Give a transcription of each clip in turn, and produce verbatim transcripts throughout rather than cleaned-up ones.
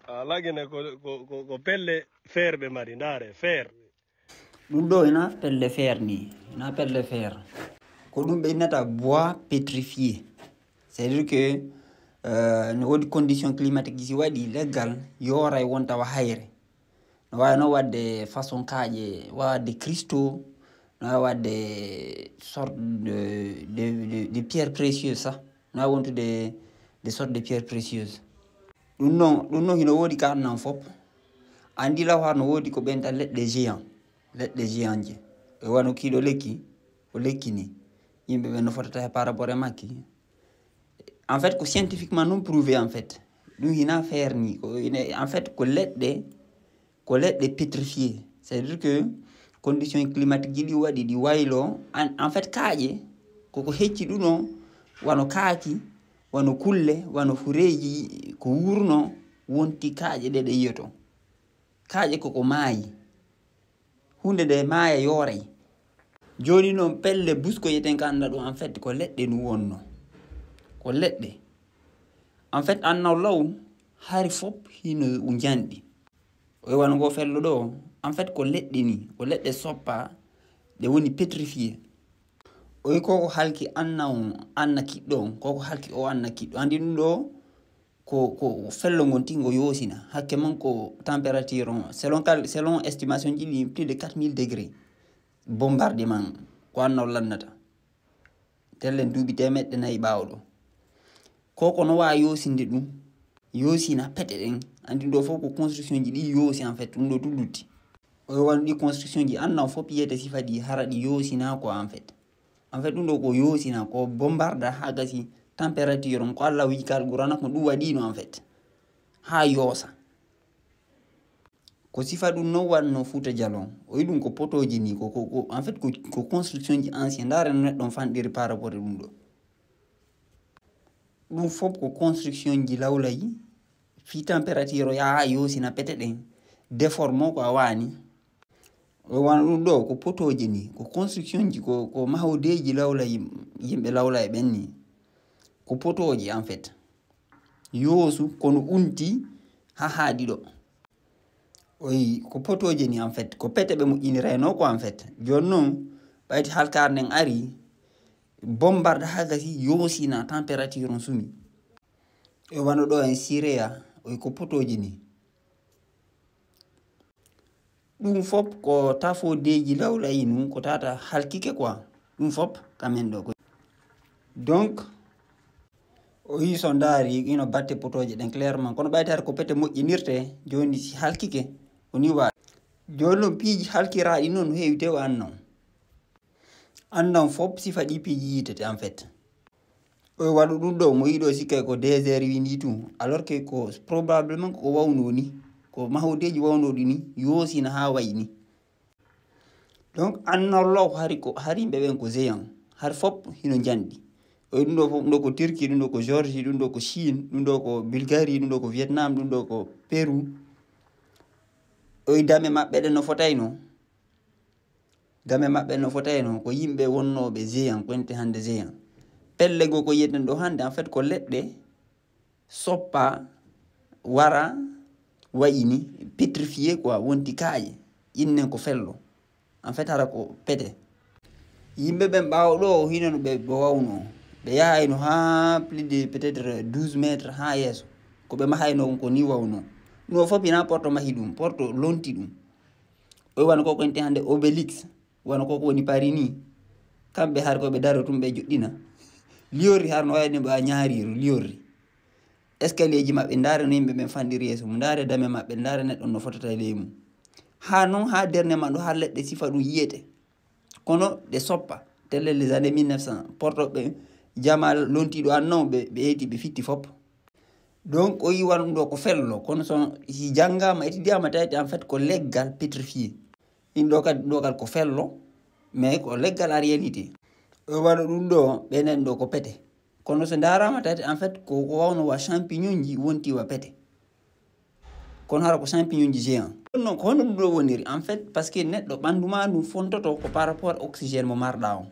Alaa gene ko, ko, ko, ko pelle feer ɓe mari, ndaare, feer. Ɗum ɗo ina pelle feer ni, ina pelle feer. Ko ɗum ɓe innata bois pétrifié. C'est-à-dire que euh, no woodi condition climatique si waɗi leggal yooray won tawa hayre. No waawi noon waɗde façon kaaƴe, waɗde cristaux, no waawi waɗde sorte de, de, de, de pierre précieuse sax. No waawi wontude des sortes de pierres précieuses. Ɗum noon, ɗum noon hino woodi ka annan fof. Anndi law haa no woodi ko ɓen tan leɗɗe géant, leɗɗe géant je. E wano kiiɗo lekki, ko lekki ni. Yimɓe ɓen no fotata he par rapport e makki. En fait, ko scientifiquement non prouvé en fait. Ɗum hina feer ni. Ko ine- en fait, ko leɗɗe, ko leɗɗe pétrifié. C'est-à-dire que condition climatique ji ɗi waɗi ɗi waylo. En, en fait, kaaƴe koko hecci ɗum o, wano kaaki, wano kulle, wano fureeji ko wuurno, wonti kaaƴe ɗe ɗe yiyoto. Kaaƴe koko maayi. Huunde nde maaya yooray. Jooni noon pelle buskoyeten ka annda ɗum en fait ko leɗɗe ɗum wonno. Ko leɗɗe. En fait annaw law hari fof hino njanɗi. O wano ngo fello ɗo, en fait ko leɗɗe ni, ko leɗɗe soppa, ɗe woni pétrifié. O wi koko halki anna on, anna kiɗɗo on, koko halki o anna kiɗɗo. Andi ɗum ɗo ko, ko fello ngon tingo yosina. Hakke man ko température on, selon, kal- selon estimation ji ɗi plus de quatre mille degrés. Bombardement, ko anna on lannata. Tellen duuɓi temeɗɗe nayi ɓaawo ɗo. Koko no waawi yoosinde ɗum, yoosina pete ɗen. Anndi ɗo fof ko construction ji ɗi yoosi en fait, ɗum ɗo tun lutti. O wano ɗi construction ji anna fof yiyete sifa ɗi hara ɗi yoosina ko en fait. En fait ɗum ɗo ko yoosina, ko bombarda haa gasi température on, ko Allah wiji kal Qur'ana ko ɗum waɗino en fait. Haa yoosa. Ko sifa ɗum non wanno Fuuta Jalon. O yi ɗum ko potooji ni, ko, ko, ko, en fait ko, ko construction ji ancien. Ndaare no neɗɗo on fanɗiri par rapport e ɗum ɗo. Ɗum fof ko construction ji lawlayi. Fii température o yaha yosina pete ɗen. Déforme o ko a waani. O wano ɗum ɗo ko potooji ni, ko construction ji, ko, ko mahodeeji lawlayi, yimɓe lawlayi ɓen ni. Ko potooji en fait. Yoosu kono unti haa haaɗi ɗo. Oyi, ko potooje ni en fait, ko pete ɓe moƴƴinirayno ko en fait. Jooni noon, ɓayti halkaare nden ari, bombarda haa gasi yoosina température on sumi. E wano ɗo en Sireya, oyi ko potooje ni. Ɗum fof ko tafodeeji lawlayi nun ko tata halkike quoi. Ɗum fof kamen ɗo ko. Donc, o yi so ndaari ino batte potooje ɗen clairement, kono ɓaytaare ko pete moƴƴinirte, jooni si halkike, o ni waawi. Jooni noon piiji halkiraaɗi noon no heewi tew annon. Annon fof sifa ɗi piiji yiitete en fait. O waɗu ɗum ɗo, mo yiɗo sikkay ko désert windi tun, alors que ko probablement ko wawno ni, ko mahodeeji wawnoɗi ni, yoosina haa wayi ni. Donc annorlo hari ko hari yimɓe ɓen ko géant, hari fof hino njanɗi. Oyi ɗum ɗo fof, ɗum ɗo ko Turquie, ɗum ɗo ko Géorgie, ɗum ɗo ko Chine, ɗum ɗo ko Bulgarie, ɗum ɗo ko Vietnam, ɗum ɗo ko Pérou. Oyi dame maɓɓe ɗen no fotayno. Dame maɓɓe no fotayno ko yimɓe wonnooɓe géant, ko ente hannde géant. Pelle goo ko yiyeten ɗo hannde en fait ko leɗɗe soppa, wara, wayi ni, pétrifié quoi, wonti kaaƴe, innen ko fello. En fait hara ko pete. Yimɓe ɓen ɓaawo ɗo hino no ɓe ɓe wawno. Ɓe yahayno haa plus de peut-être douze mètres haa yeeso. Ko ɓe mahayno on ko ni wawno. Ɗum o fof hina Porto mahi ɗum, Porto lonti ɗum. O wano ko ko ente hannde Obélix, wano ko ko woni Paris ni. Kamɓe har ko ɓe daro tun ɓe joɗɗina. Liyorri har no wayni ɓe a ñaariru liyorri. Escalier ji maɓɓe, ndaare no yimɓe ɓen fanɗiri yeeso mum, ndaare dame maɓɓe, ndaare neɗɗo no fotata e ley mum. Haa non haa derne man ɗo haa leɗɗe sifa ɗum yiyete. Kono ɗe soppa, telle les années mille neuf cent, portoɓe jama lontiɗo an non ɓe ɓe eyti ɓe fitti fof. Donc o yi wano ɗum ɗo ko fello, kono so si janngama étudiama tawete en fait ko leggal pétrifié. Ɗin ɗo kadi ɗo kadi ko fello, mais ko leggal en réalité. O wano ɗum ɗo ɓenen ɗo ko pete. Kono so ndarama tawete en fait ko ko wawno wa champignon ji wonti wa pete. Kono hara ko champignon ji géant. Ɗum noon ko hono ɗum ɗo woniri en fait, parce que neɗɗo ɓandu ma ndu fontoto ko par rapport oxygène mo marɗa on.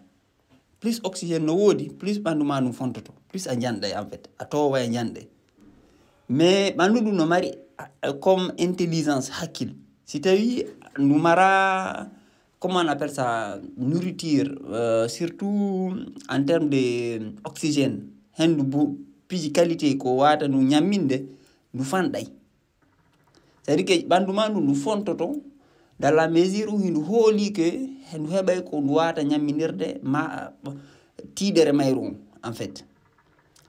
Plus oxygène no woodi, plus ɓandu ma ndu fontoto, plus a janɗay en fait, a towa e janɗe. Mais ɓanndu ndu no mari, euh, comme intelligence, hakkil. Si tawi ndu mara, comment on appelle ça, nourriture, euh, surtout en termes de oxygène, henndu bu-, piiji qualité ko wata ndu ñamminde, ndu fanɗay. C'est-à-dire que ɓanndu ma ndu, ndu fontoto, dans la mesure où hindu hooli que ndu heɓay ko ndu wata ñamminirde ma tiiɗere mayru on, en fait.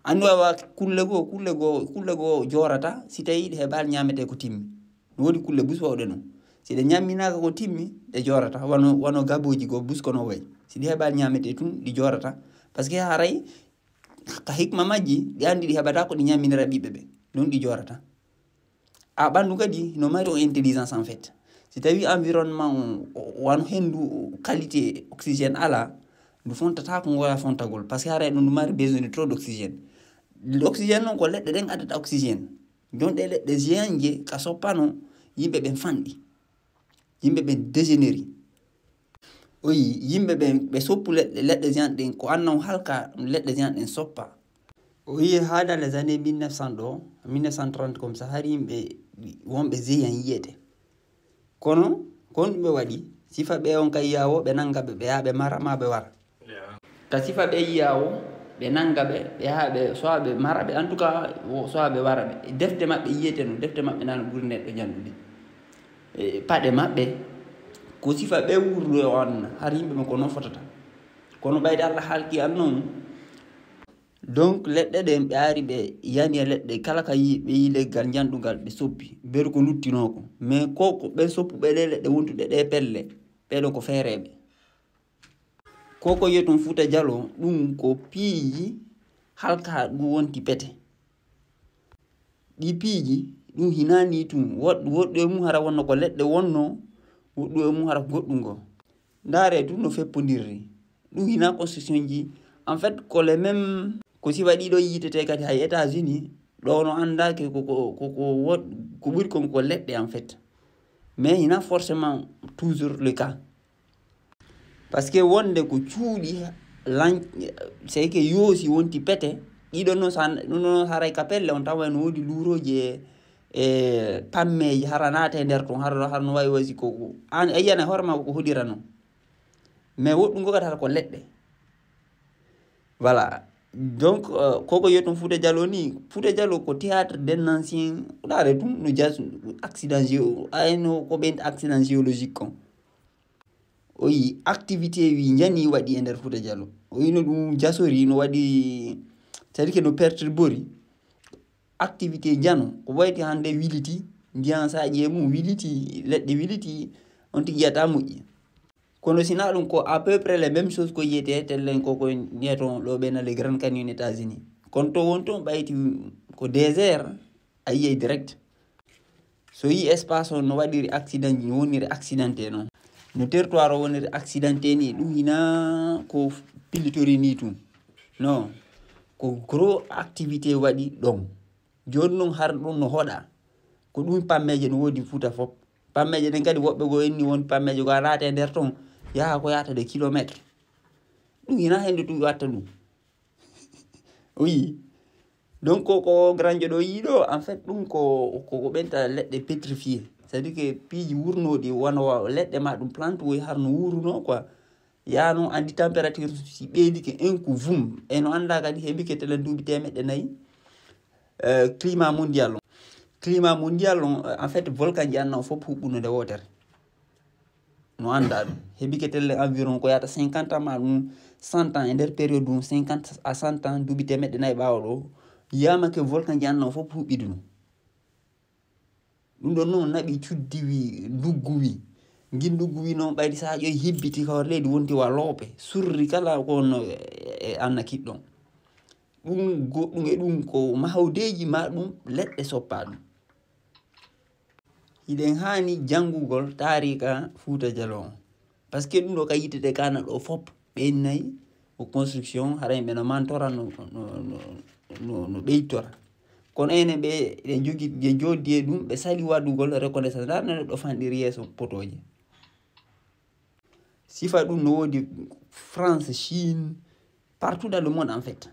Andu awa kulle goo, kulle goo, kulle goo joorata, si tawi ɗe heɓaali ñaamete ko timmi. No woodi kulle bus wawɗe non. Si ɗe ñamminaaka ko timmi, ɗe joorata. Wano, wano gabooji goo bus ko no way. Si ɗi heɓaali ñaamete tun, ɗi joorata. Parce que haray, ka hikma majji, ɗi andi ɗi heɓata ko ɗi ñamminira ɓiɓɓe ɓe. Ɗum ɗi joorata. A ɓanndu kadi no mari o intelligence, en fait. Si tawi environnement on, o, wano henndu, qualité oxygène ala, ndu fontata ko ngoya fontagol. Parce que haray ɗum ndu mari besoin de trop d'oxygène. L'oxygène non ko leɗɗe ɗen addata oxygène. Jon ɗe leɗɗe géant je ka soppano, yimɓe ɓen fanɗi. Yimɓe ɓen dégénéri. O yi, yimɓe ɓen, ɓe soppu leɗɗe, leɗɗe géant ɗen, ko anna on halka leɗɗe géant ɗen soppa. O yi, haa dans les années mille neuf cents ɗo, mille neuf cent trente comme ça, hari yimɓe wonɓe géant yiyete. Kono, kon ɗum ɓe waɗi, sifa ɓe on kay yawo, ɓe nanga ɓe, ɓe yaha ɓe mara ma ɓe wara. Ka sifa ɓe yiya o, ɓe nanga ɓe, ɓe yaha ɓe, soit ɓe mara ɓe, en tout cas, wo-, soit ɓe wara ɓe. Defte maɓɓe yiyete no, defte maɓɓe nana ɓuri neɗɗo ñanndude. E, paɗe maɓɓe, ko sifa ɓe wurno e o anna, har yimɓe ɓe ko non fotata. Kono ɓayde Allah halki an non. Donc, leɗɗe ɗen ɓe ari ɓe yani e leɗɗe, kala ka yi, ɓe yi leggal ñanndugal, ɓe soppi. Beru ko luttinoo ko. Mais ko, ko ɓe soppuɓe ɗe leɗɗe wontuɗe ɗe pelle, ɓe ɗo ko feereeɓe. Ko ko yi'oton Fuuta Jaloo, ɗum ko piiji halkaa ɗum wonti pete. Ɗi piiji, ɗum hinaa nii tun. Woɗ-, woɗɗo e mum hara wonno ko leɗɗe wonno, woɗɗo e mum hara ko goɗɗum ngo. Ndaaree tun no feppondirri. Ɗum hinaa construction ji. En fait, ko les mêmes, ko sifa ɗiɗo yiitete kadi hay États-Unis, ɗo no anndaake ko, ko, ko, ko woɗ-, ko ɓuri kon ko leɗɗe, en fait. Mais hinaa forcément toujours le cas. Parce que wonde ko cuuɗi lan-, c'est que yoosi wonti pete, ɗiɗo noon sa, ɗum noon haray ka pelle on tawa no woodi luurooji e, e pammeeji hara naata e nder ton, hara, hara no wayi wasi ko, ko an a yiyana hoore ma ko hoɗira noon. Mais woɗɗum ngo kadi hara ko leɗɗe. Voilà. Donc, euh, koko yi'oton Fuuta Jaloo ni, Fuuta Jaloo ko théâtre des anciens, ɗaare ɗum no jas accident géo, ayno ko ɓen accident géologique kon. O yi activité wi njani waɗi e nder Fuuta Jaloo. O yi no ɗum jasori, no waɗi, c'est-à-dire que no perturbori activité njano. Ko wayti hannde wiliti, ndiyan saaƴi e mum wiliti, leɗɗe wiliti, on tigi yiyata moƴƴi. Kono si na ɗum ko à peu près les mêmes choses ko yiyetee tellen ko, ko yiyeton ɗo ɓe na les Grands Canyons États-Unis. Kono to won ton ɓayti ko désert, a yiyay direct. So yi espace on no waɗiri accident ji, no woniri accidenté noon. No territoire o woniri accidenté ni, ɗum hina ko pilitori ni tun. Non, ko gros activité waɗi ɗon. Jooni noon har ɗum no hoɗa. Ko ɗum pammeeje no woodi Fuuta fop. Pammeeje ɗen kadi woɓɓe goo inni won pammeeje goo a laata e nder ton, yaha ko yahata des kilomètres. Ɗum hina hende tun watta ɗum. O yii. Donc, ko, ko Granjo ɗo yii ɗo, en fait, ɗum ko, ko, ko ɓenta leɗɗe pétrifié. C'est-à-dire que piiji wurnooɗi wano wa-, leɗɗe ma ɗum plante woy har no wuruno quoi. Yaa no anndi température si ɓeydike un coup, vum. E no annda kadi heɓike telen duuɓi teemeɗɗe nayi. Euh, climat mondial on. Climat mondial on, euh, en fait, volcan ji anna o fof huɓɓuno nde wootere. No annda ɗum. Heɓike telle environ ko yata cinquante ans ma ɗum cent ans, e nder période ɗum cinquante à cent ans, duuɓi teemeɗɗe nayi ɓaawo ɗo, yiyama ke volcan ji anna o fof huɓɓiduno. Ɗum ɗon noon naɓi cuddi wi, nduggu wi. Ngin nduggu wi noon ɓayri sa ƴoy hibbiti ka hoore leydi wonti wa loope. Surri kala ko no e, e anna kiɗɗon. Ɗum goɗɗum e ɗum ko mahawdeeji ma ɗum leɗɗe soppa ɗum. Hiɗen haani janngugol taariika Fuuta Jaloo on. Parce que ɗum ɗo ka yiitete kana ɗo fop, ɓe nayi ko construction, hara yimɓe no mantora, no, no, no, no, no ɓeytora. Kono enen ɓe, ɓe jogi, ɓe joddi e ɗum, ɓe sali waɗugol reconnaissance. Ndarne ɗo fanɗiri yeeso potooje. Sifa ɗum no woodi France, Chine, partout dans le monde en fait.